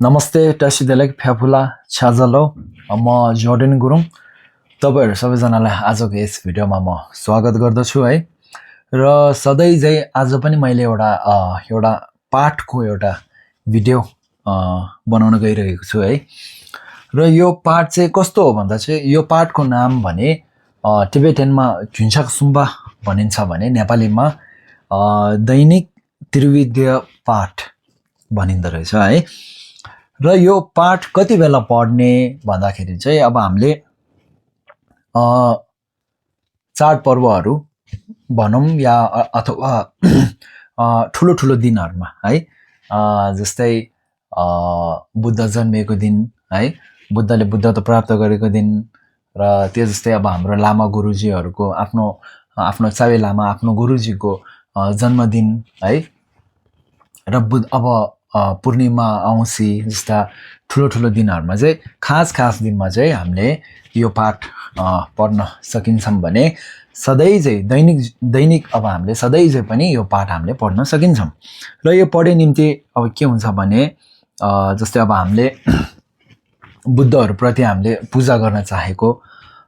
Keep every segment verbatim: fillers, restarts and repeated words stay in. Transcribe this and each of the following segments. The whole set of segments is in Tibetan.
नमस्ते, टासी देलेक फ्याफुला छ्याजा लो। म जोर्डन गुरुङ। तपाईँहरू सबैजनालाई आजको यस भिडियोमा म स्वागत गर्दछु है। र सधैँ झै आज पनि मैले एउटा अ, एउटा पाठको एउटा भिडियो अ, बनाउन गइरहेको छु है। र यो पाठ चाहिँ कस्तो हो भन्दा चाहिँ यो पाठको नाम भने अ, टिबेटनमा झुन्साक सुम्बा भनिन्छ भने नेपालीमा अ, दैनिक त्रिविद्य पाठ भनिँदो रहेछ है। र यो पाठ कति बेला पढ्ने भन्दाखेरि चाहिँ अब हामीले अ, चाडपर्वहरू भनौँ या अ- अथवा अ, ठुलो ठुलो दिनहरूमा है, अ, जस्तै अ, बुद्ध जन्मेको दिन है, बुद्धले बुद्धत्व प्राप्त गरेको दिन, र त्यो जस्तै अब हाम्रो लामा गुरुजीहरूको आफ्नो, आफ्नो चावे लामा आफ्नो गुरुजीको अ, जन्मदिन है, र बुध अब अ, पूर्णिमा औँसी जस्ता ठुलो ठुलो दिनहरूमा चाहिँ, खास खास दिनमा चाहिँ हामीले यो पाठ अ, पढ्न सकिन्छौँ भने सधैँ चाहिँ दैनिक दैनिक अब हामीले सधैँ चाहिँ पनि यो पाठ हामीले पढ्न सकिन्छौँ। र यो पढ्ने निम्ति अब के हुन्छ भने अ, जस्तै अब हामीले बुद्धहरूप्रति हामीले पूजा गर्न चाहेको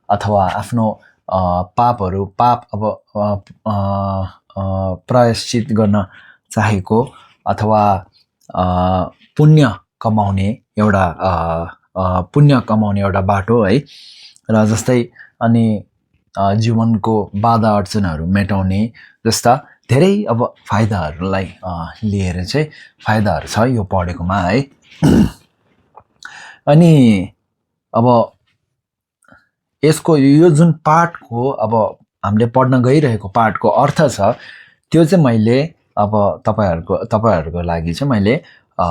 अथवा आफ्नो अ, पापहरू पाप अब अ, अ, अ, प्रायश्चित गर्न चाहेको अथवा अ, पुण्य कमाउने एउटा अ, अ, पुण्य कमाउने एउटा बाटो है। र जस्तै अनि अ, जीवनको बाधा अडचनहरू मेटाउने जस्ता धेरै अब फाइदाहरूलाई अ, लिएर चाहिँ फाइदाहरू छ यो पढेकोमा है। अनि अब यसको यो जुन पाठको अब हामीले पढ्न गइरहेको पाठको अर्थ छ, त्यो चाहिँ मैले अब तपाईँहरूको तपाईँहरूको लागि चाहिँ मैले अ,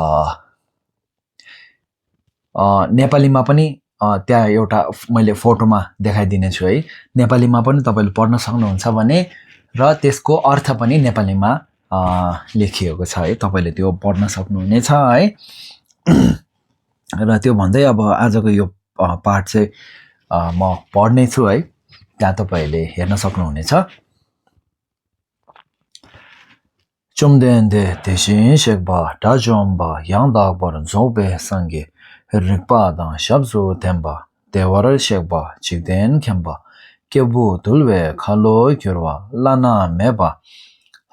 अ, नेपालीमा पनि अ, त्यहाँ एउटा मैले फोटोमा देखाइदिने छु है। नेपालीमा पनि तपाईँले पढ्न सक्नुहुन्छ भने र त्यसको अर्थ पनि नेपालीमा अ, लेखिएको छ है, तपाईँले त्यो पढ्न सक्नुहुनेछ है। र त्यो भन्दै अब आजको यो अ, पाठ चाहिँ अ, म पढ्नेछु है, त्यहाँ तपाईँहरूले हेर्न सक्नुहुनेछ। བཅོམ་ལྡན་འདས་དེ་བཞིན་གཤེགས་པ་དགྲ་བཅོམ་པ་ཡང་དག་པར་རྫོགས་པའི་སངས་རྒྱས་རིག་པ་དང་ཞབས་སུ་ལྡན་པ་བདེ་བར་གཤེགས་པ་འཇིག་རྟེན་མཁྱེན་པ་སྐྱེས་བུ་འདུལ་བའི་ཁ་ལོ་བསྒྱུར་བ་བླ་ན་མེད་པ་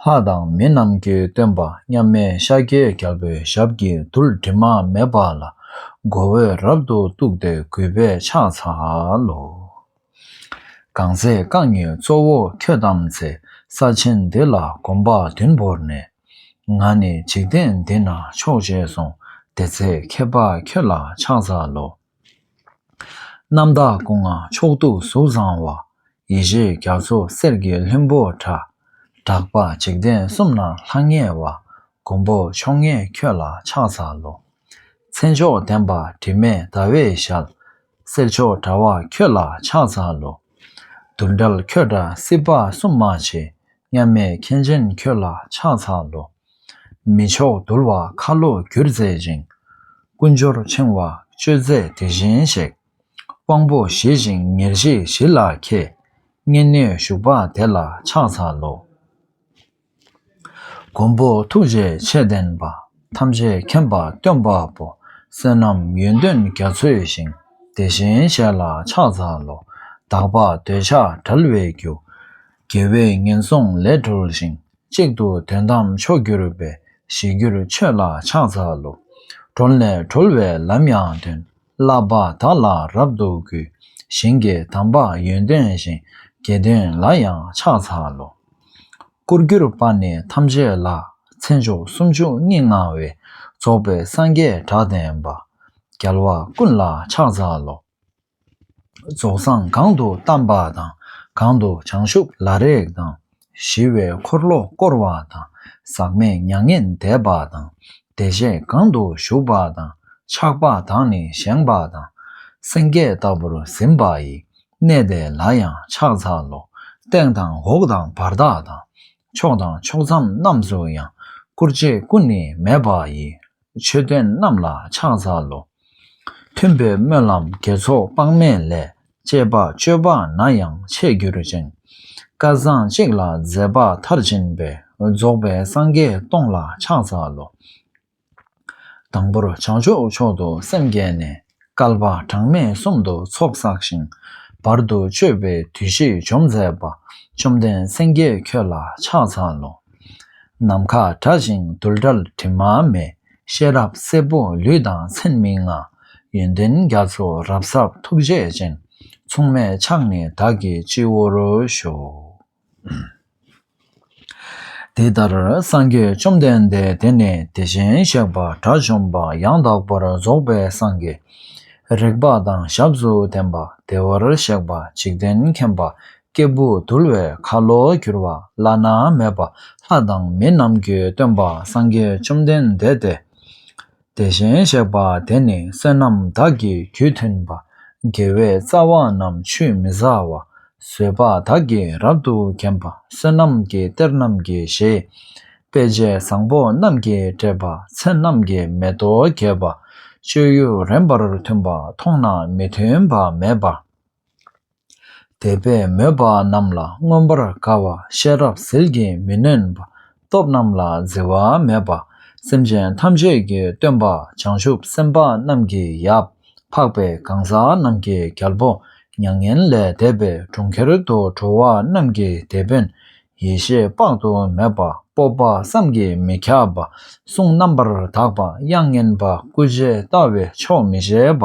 ལྷ་དང་མི་རྣམས་ཀྱི་སྟོན་པ་མཉམ་མེད་ཤཱཀྱའི་རྒྱལ་པོའི་ཞབས་ཀྱི་རྡུལ་དྲི་མ་མེད་པ་ལ་མགོ་བོས་རབ་ཏུ་གཏུགས་ཏེ་གུས་པས་ཕྱག་འཚལ་ལོ། གང་ཚེ་རྐང་གཉིས་གཙོ་བོ་ཁྱོད་བལྟམས་ཚེ། ས་ཆེན་འདི་ལ་གོམ་པ་བདུན་བོར་ནས། ང་ནི་འཇིག་རྟེན་འདི་ན་མཆོག་ཅེས་གསུངས། དེ་ཚེ་མཁས་པ་ཁྱོད་ལ་ཕྱག་འཚལ་ལོ། རྣམ་དག་སྐུ་མངའ་མཆོག་ཏུ་གཟུགས་བཟང་བ། ཡེ་ཤེས་རྒྱ་མཚོ་གསེར་གྱི་ལྷུན་པོ་འདྲ། གྲགས་པ་འཇིག་རྟེན་གསུམ་ན་ལྷང་ངེ་བ། མགོན་པོ་མཆོག་བརྙེས་ཁྱོད་ལ་ཕྱག་འཚལ་ལོ། མཚན་མཆོག་ལྡན་པ་དྲི་མེད་ཟླ་བའི་ཞལ། གསེར་མཆོག་འདྲ་བ་ཁྱོད་ལ་ཕྱག་འཚལ་ལོ། དུག་བྲལ་ཁྱོད་འདྲ་སྲིད་པ་གསུམ་མ་མཆིས། མཉམ་མེད་མཁན་ཆེན་ཁྱོད་ལ་ཕྱག་འཚལ་ལོ། མི་མཆོག་འདུལ་བ་ཁ་ལོ་བསྒྱུར་མཛད་ཅིང་། ཀུན་སྦྱོར་འཆིང་བ་གཅོད་མཛད་དེ་བཞིན་གཤེགས། དབང་པོ་ཞི་ཞིང་ཉེར་ཞི་ཞི་ལ་མཁས། མཉེས་ནས་བཞུགས་པ་དེ་ལ་ཕྱག་འཚལ་ལོ། མགོན་པོ་ཐུགས་རྗེ་ཆེ་ལྡན་པ། ཐམས་ཅད་མཁྱེན་པ་སྟོན་པ་པོ། བསོད་ནམས་ཡོན་ཏན་རྒྱ་མཚོའི་ཞིང་། དེ་བཞིན་གཤེགས་ལ་ཕྱག་འཚལ་ལོ། དག་པ་འདོད་ཆགས་བྲལ་བའི་རྒྱུ། དགེ་བས་ངན་སོང་ལས་གྲོལ་ཞིང་། གཅིག་ཏུ་དོན་དམ་མཆོག་གྱུར་པའི། ཞི་གྱུར་ཆོས་ལ་ཕྱག་འཚལ་ལོ། གྲོལ་ནས་གྲོལ་བའི་ལམ་ཡང་སྟོན། བསླབ་པ་དག་ལ་རབ་ཏུ་གུས། ཞིང་གི་དམ་པ་ཡོན་ཏན་ཞིང་། དགེ་འདུན་ལ་ཡང་ཕྱག་འཚལ་ལོ། སྐུར་གྱུར་པ་ནི་ཐམས་ཅད་ལ། མཚན་མཆོག་སུམ་ཅུ་སྙི་ང་བའི། རྫོགས་པའི་སངས་རྒྱས་གྲགས་ལྡན་པ། རྒྱལ་བ་ཀུན་ལ་ཕྱག་འཚལ་ལོ། རྫོགས་སངས་གང་དུ་བལྟམས་པ་དང་། གང་དུ་བྱང་ཆུབ་ལ་རེག་དང་། ཞི་བའི་འཁོར་ལོ་བསྐོར་བ་དང་། ཟག་མེད་མྱ་ངན་འདས་པ་དང་། བདེ་གཤེགས་གང་དུ་བཞུགས་པ་དང་། ཆགས་པ་དག་ནི་བཞེངས་པ་དང་། སེང་གེ་ལྟ་བུར་གཟིམས་པ་ཡི། གནས་དེ་ལ་ཡང་ཕྱག་འཚལ་ལོ། སྟེང་དང་འོག་དང་བར་དག་དང་། ཕྱོགས་དང་ཕྱོགས་མཚམས་རྣམས་སུ་ཡང་། སྐུར་བྱེད་ཀུན་ནི་མེད་པ་ཡི། མཆོད་རྟེན་རྣམས་ལ་ཕྱག་འཚལ་ལོ། མཐུན་པའི་སྨོན་ལམ་དགེ་ཚོགས་དཔག་མེད་ལས། བཅས་པ་སྤྱོད་པ་ན་ཡང་ཆེ་གྱུར་ཅིང་། སྐལ་བཟང་གཅིག་ལ་མཛད་པ་མཐར་ཕྱིན་པའི། རྫོགས་པའི་སངས་རྒྱས་སྟོང་ལ་ཕྱག་འཚལ་ལོ། དང་པོར་བྱང་ཆུབ་མཆོག་ཏུ་སེམས་བསྐྱེད་ནས། བསྐལ་པ་གྲངས་མེད་གསུམ་དུ་ཚོགས་བསགས་ཤིང་། བར་དུ་གཅོད་པའི་བདུད་བཞི་འཇོམས་མཛད་པ། བཅོམ་ལྡན་སེང་གེ་ཁྱོད་ལ་ཕྱག་འཚལ་ལོ། ནམ་མཁའ་འདྲ་ཞིང་རྡུལ་བྲལ་དྲི་མ་མེད། ཤེས་རབ་སྲས་པོ་ལུས་དང་མཚན་མི་མངའ། ཡོན་ཏན་རྒྱ་མཚོ་རབ་ཟབ་ཐུགས་རྗེ་ཅན། མཚུངས་མེད་ཕྱག་ནི་བདག་གི་སྤྱི་བོར་ཞུ། དེ་ལྟར་སངས་རྒྱས་བཅོམ་ལྡན་འདས་དེ་ནི་དེ་བཞིན་གཤེགས་པ་དགྲ་བཅོམ་པ་ཡང་དག་པར་རྫོགས་པའི་སངས་རྒྱས། རིག་པ་དང་ཞབས་སུ་ལྡན་པ། བདེ་བར་གཤེགས་པ། འཇིག་རྟེན་མཁྱེན་པ། སྐྱེས་བུ་འདུལ་བའི་ཁ་ལོ་སྒྱུར་བ། བླ་ན་མེད་པ། ལྷ་དང་མི་རྣམས་ཀྱི་སྟོན་པ་སངས་རྒྱས་བཅོམ་ལྡན་འདས་ཏེ། དེ་བཞིན་གཤེགས་པ་དེ་ནི་བསོད་ནམས་དག་གི་རྒྱུ་མཐུན་པ། དགེ་བའི་རྩ་བ་རྣམས་ཆུད་མི་ཟ་བ། བཟོད་པ་དག་གིས་རབ་ཏུ་འགེམས་པ། བསོད་ནམས་ཀྱི་གཏེར་རྣམས་ཀྱི་བཞེས། དཔེ་བྱད་བཟང་པོ་རྣམས་ཀྱིས་སྤྲས་པ། ཚེ་རྣམས་ཀྱི་མེ་ཏོག་རྒྱས་པ། སྤྱོད་ཡུལ་རན་པར་མཐུན་པ། མཐོང་ན་མི་མཐུན་པ་མེད་པ། དད་པས་མོས་པ་རྣམས་ལ་མངོན་པར་དགའ་བ། ཤེས་རབ་ཟིལ་གྱིས་མི་ནོན་པ། སྟོབས་རྣམས་ལ་བརྫི་བ་མེད་པ། སེམས་ཅན་ཐམས་ཅད་ཀྱི་སྟོན་པ། བྱང་ཆུབ་སེམས་དཔའ་རྣམས་ཀྱི་ཡབ། འཕགས་པའི་གང་ཟག་རྣམས་ཀྱི་རྒྱལ་པོ། མྱ་ངན་ལས་འདས་པའི་གྲོང་ཁྱེར་དུ་འགྲོ་བ་རྣམས་ཀྱི་དེད་དཔོན། ཡེ་ཤེས་དཔག་ཏུ་མེད་པ། སྤོབས་པ་བསམ་གྱིས་མི་ཁྱབ་པ། གསུང་རྣམ་པར་དག་པ། དབྱངས་སྙན་པ། སྐུ་བྱད་བལྟ་བས་ཆོག་མི་ཤེས་པ།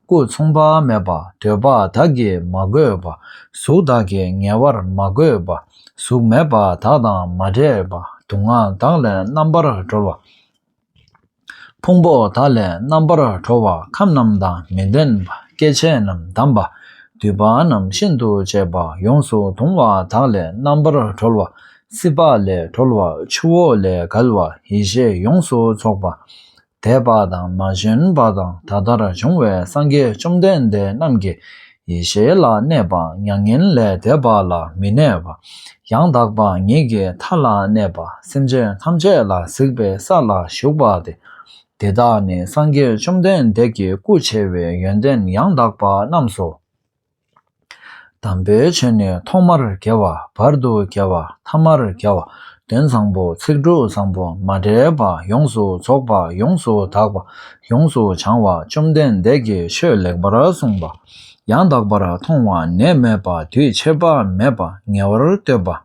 སྐུ་མཚུངས་པ་མེད་པ། འདོད་པ་དག་གིས་མ་གོས་པ། གཟུགས་དག་གིས་ཉེ་བར་མ་གོས་པ། གཟུགས་མེད་པ་དག་དང་མ་འདྲེས་པ། སྡུག་བསྔལ་དག་ལས་རྣམ་པར་གྲོལ་བ། ཕུང་པོ་དག་ལས་རྣམ་པར་གྲོལ་བ། ཁམས་རྣམས་དང་མི་ལྡན་པ། སྐྱེ་མཆེད་རྣམས་འདམ་པ། འདུས་པ་རྣམས་ཤིན་ཏུ་བཅད་པ། ཡོངས་སུ་གདུང་བ་དག་ལས་རྣམ་པར་གྲོལ་བ། སྲིད་པ་ལས་གྲོལ་བ། ཆུ་བོ་ལས་བརྒལ་བ། ཡེ་ཤེས་ཡོངས་སུ་རྫོགས་པ། འདས་པ་དང་མ་བྱོན་པ་དང་ད་ལྟར་བྱུང་བའི་སངས་རྒྱས་བཅོམ་ལྡན་འདས་རྣམས་ཀྱི་ཡེ་ཤེས་ལ་གནས་པ། མྱ་ངན་ལས་འདས་པ་ལ་མི་གནས་པ། ཡང་དག་པ་ཉིད་ཀྱི་མཐའ་ལ་གནས་པ། སེམས་ཅན་ཐམས་ཅད་ལ་གཟིགས་པའི་ས་ལ་བཞུགས་པ་སྟེ། དེ་དག་ནི་སངས་རྒྱས་བཅོམ་ལྡན་འདས་ཀྱི་སྐུ་ཆེ་བའི་ཡོན་ཏན་ཡང་དག་པ་རྣམས་སོ། དམ་པའི་ཆོས་ནི་ཐོག་མར་དགེ་བ། བར་དུ་དགེ་བ། ཐ་མར་དགེ་བ། དོན་བཟང་པོ། ཚིག་འབྲུ་བཟང་པོ། མ་འདྲེས་པ། ཡོངས་སུ་རྫོགས་པ། ཡོངས་སུ་དག་པ། ཡོངས་སུ་བྱང་བ། བཅོམ་ལྡན་འདས་ཀྱིས་ཆོས་ལེགས་པར་གསུངས་པ། ཡང་དག་པར་མཐོང་བ། ནད་མེད་པ། དུས་ཆད་པ་མེད་པ། ཉེ་བར་གཏོད་པ།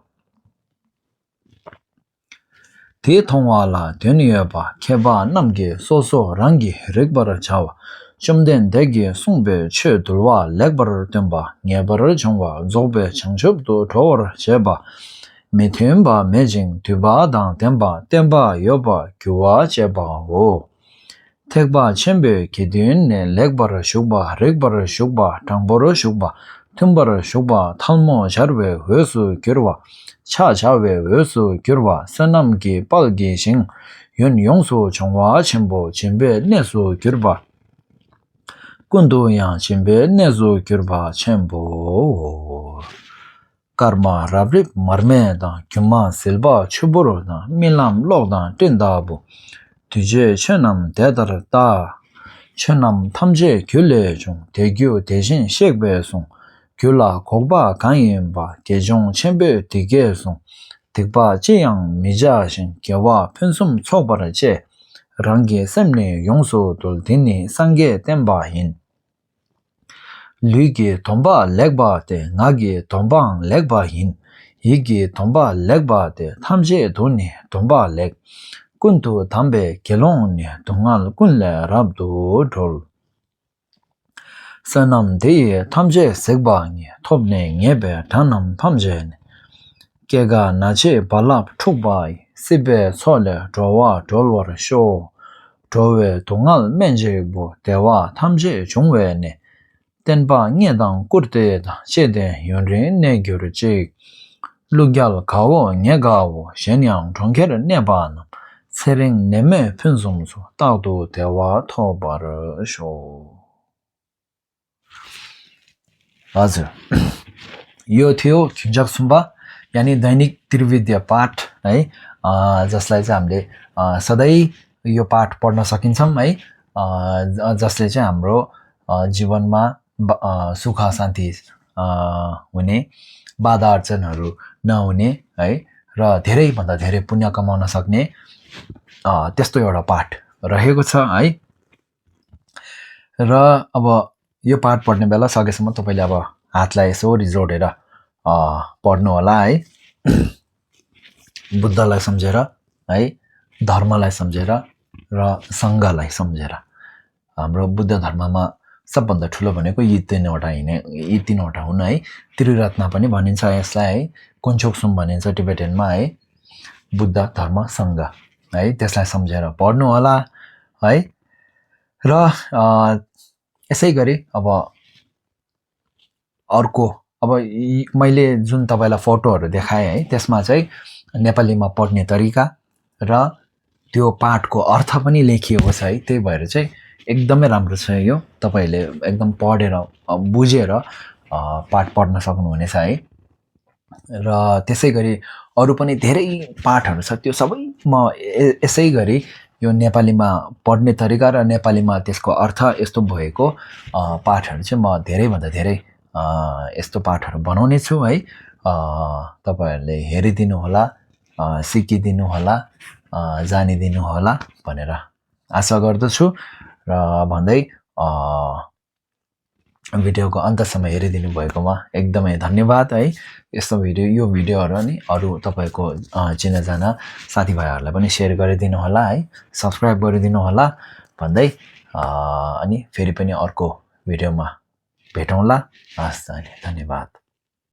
དེ་མཐོང་བ་ལ་དོན་ཡོད་པ། མཁས་པ་རྣམས་ཀྱིས་སོ་སོ་རང་གིས་རིག་པར་བྱ་བ། བཅོམ་ལྡན་འདས་ཀྱིས་གསུངས་པའི་ཆོས་འདུལ་བ་ལེགས་པར་སྟོན་པ། ངེས་པར་འབྱུང་བ་རྫོགས་པའི་བྱང་ཆུབ་ཏུ་གྲོལ་བར་བྱེད་པ། མི་མཐུན་པ་མེད་ཅིང་འདུས་པ་དང་ལྡན་པ། བརྟན་པ་ཡོད་པ། རྒྱུ་བ་བཅད་པའོ། ཐེག་པ་ཆེན་པོའི་དགེ་འདུན་ནི། ལེགས་པར་ཞུགས་པ། རིགས་པར་ཞུགས་པ། དྲང་པོར་ཞུགས་པ། མཐུན་པར་ཞུགས་པ། ཐལ་མོ་སྦྱར་བའི་འོས་སུ་གྱུར་པ། ཕྱག་བྱ་བའི་འོས་སུ་གྱུར་པ། བསོད་ནམས་ཀྱི་དཔལ་གྱི་ཞིང་། ཡུན་ཡོངས་སུ་འབྱུང་བ་ཆེན་པོ། སྦྱིན་པའི་གནས་སུ་གྱུར་པ། ཀུན་ཏུ་ཡང་སྦྱིན་པའི་གནས་སུ་གྱུར་པ་ཆེན་པོའོ། སྐར་མ་རབ་རིབ་མར་མེ་དང་། སྒྱུ་མ་ཟིལ་པ་ཆུ་བུར་དང་། རྨི་ལམ་གློག་དང་སྤྲིན་ལྟ་བུ། འདུས་བྱས་ཆོས་རྣམས་དེ་ལྟར་ལྟ། ཆོས་རྣམས་ཐམས་ཅད་རྒྱུ་ལས་བྱུང་། དེ་རྒྱུ་དེ་བཞིན་གཤེགས་པས་གསུངས། རྒྱུ་ལ་འགོག་པ་གང་ཡིན་པ། དགེ་སྦྱོང་ཆེན་པོས་འདི་སྐད་གསུངས། སྡིག་པ་ཅི་ཡང་མི་བྱ་ཞིང་། དགེ་བ་ཕུན་སུམ་ཚོགས་པར་སྤྱད། རང་གི་སེམས་ནི་ཡོངས་སུ་འདུལ། འདི་ནི་སངས་རྒྱས་བསྟན་པ་ཡིན། ལུས་ཀྱི་སྡོམ་པ་ལེགས་པ་སྟེ། ངག་གི་སྡོམ་པའང་ལེགས་པ་ཡིན། ཡིད་ཀྱི་སྡོམ་པ་ལེགས་པ་སྟེ། ཐམས་ཅད་དུ་ནི་སྡོམ་པ་ལེགས། ཀུན་ཏུ་བསྡམས་པའི་དགེ་སློང་ནི། སྡུག་བསྔལ་ཀུན་ལས་རབ་ཏུ་སྒྲོལ། བསོད་ནམས་འདི་ཡིས་ཐམས་ཅད་གཟིགས་པ་ཉིད། ཐོབ་ནས་ཉེས་པའི་དགྲ་རྣམས་ཕམ་བྱས་ནས། སྐྱེ་རྒ་ན་འཆི་རྦ་རླབས་འཁྲུགས་པ་ཡི། སྲིད་པའི་མཚོ་ལས་འགྲོ་བ་སྒྲོལ་བར་ཤོག། འགྲོ་བའི་སྡུག་བསྔལ་སྨན་གཅིག་པུ། བདེ་བ་ཐམས་ཅད་འབྱུང་བའི་གནས། བསྟན་པ་རྙེད་དང་བཀུར་སྟི་དང་། བཅས་ཏེ་ཡུན་རིང་གནས་གྱུར་ཅིག། ཀླུ་རྒྱལ་དགའ་བོ་ཉེ་དགའ་བོ། གཞན་ཡང་གྲོང་ཁྱེར་གནས་པ་རྣམས། ཚེ་རིང་ནད་མེད་ཕུན་སུམ་ཚོགས། རྟག་ཏུ་བདེ་བ་ཐོབ་པར་ཤོག། ཨ་ཙི། ཡོ་ཐེའོ་རྒྱུན་ཆགས་གསུམ་པ། ཡ་ནི་दैनिक त्रिविद्या पाठ है। अ, जसलाई चाहिँ हामीले, अ, सधैँ यो पाठ पढ्न सकिन्छौँ है। अ, ज-, जसले चाहिँ हाम्रो, अ, जीवनमा ब-, अ, सुख शान्ति, अ, हुने, बाधा अर्चनहरू नहुने है, र धेरैभन्दा धेरै पुण्य कमाउन सक्ने, अ, त्यस्तो एउटा पाठ रहेको छ है। र अब यो पाठ पढ्ने बेला सकेसम्म तपाईँले अब हातलाई यसरी जोडेर पढ्नु होला है। बुद्धलाई सम्झेर है, धर्मलाई सम्झेर र सङ्घलाई सम्झेर। हाम्रो बुद्ध धर्ममा सबभन्दा ठुलो भनेको यी तिनवटा हिँडे यी तिनवटा हुन् है। त्रिरत्न पनि भनिन्छ यसलाई है। कोन्चोक्सुम भनिन्छ टिबेटनमा है। बुद्ध धर्म सङ्घ है, त्यसलाई सम्झेर पढ्नु होला है। र यसै गरी अब अर्को, अब मैले जुन तपाईँलाई फोटोहरू देखाएँ है, त्यसमा चाहिँ नेपालीमा पढ्ने तरिका र त्यो पाठको अर्थ पनि लेखिएको छ है। त्यही भएर चाहिँ एकदमै राम्रो छ यो। तपाईँहरूले एकदम पढेर बुझेर पाठ पढ्न सक्नुहुनेछ है। र त्यसै गरी अरू पनि धेरै पाठहरू छ, त्यो सबै म यसै गरी यो नेपालीमा पढ्ने तरिका र नेपालीमा त्यसको अर्थ यस्तो भएको पाठहरू चाहिँ म धेरैभन्दा धेरै यस्तो पाठहरू बनाउने छु है। तपाईँहरूले हेरिदिनु होला, सिकिदिनु होला, जानिदिनु होला भनेर आशा गर्दछु। र भन्दै भिडियोको अन्तसम्म हेरिदिनु भएकोमा एकदमै धन्यवाद है। यस्तो भिडियो यो भिडियोहरू अनि अरू तपाईँको चिनाजाना साथीभाइहरूलाई पनि सेयर गरिदिनु होला है। सब्सक्राइब गरिदिनु होला भन्दै अनि फेरि पनि अर्को भिडियोमा भेटौँला। हस् त, अनि धन्यवाद।